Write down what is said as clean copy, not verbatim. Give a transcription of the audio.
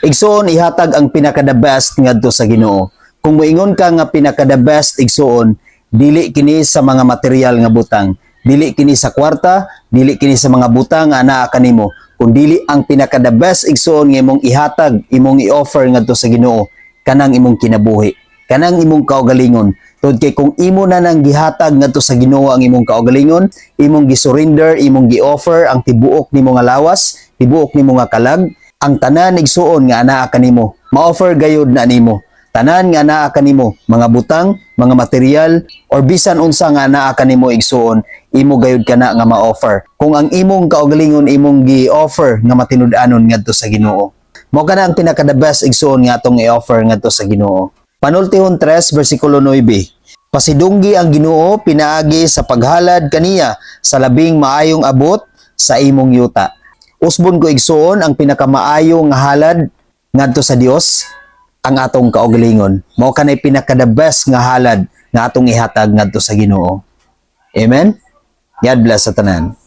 Igsuon, ihatag ang pinaka the best ngadto sa Ginoo. Kung moingon ka nga pinaka the best, igsuon, dili kini sa mga material nga butang, dili kini sa kwarta, dili kini sa mga butang nga anaa kanimo, kun dili ang pinaka the best, igsuon, nga imong ihatag, imong i-offer ngadto sa Ginoo, kanang imong kinabuhi, kanang imong kaugalingon. Tungod kay kung imo na nang gihatag ngadto sa Ginoo ang imong kaugalingon, imong gisurrender, imong gi-offer ang tibuok nimo nga lawas, tibuok nimo nga kalag, ang tanan, igsuon, nga anaa kanimo, ma-offer gayud na nimo. Tanan nga anaa kanimo, mga butang, mga material or bisan unsa nga anaa kanimo, igsuon, imo gayud kana nga ma-offer kung ang imong kaugalingon imong gi-offer nga matinud-anon ngadto sa Ginoo. Mao kana ang pinaka the best, igsuon, nga atong i-offer ngadto sa Ginoo. Panultihon 3 versikulo 9. Pasidunggi ang Ginoo pinaagi sa paghalad kaniya sa labing maayong abot sa imong yuta. Usbon ko, igsuon, ang pinakamaayo nga halad ngadto sa Dios, ang atong kaugalingon. Mao kanay pinaka the best nga halad nga atong ihatag ngadto sa Ginoo. Amen. God bless sa tanan.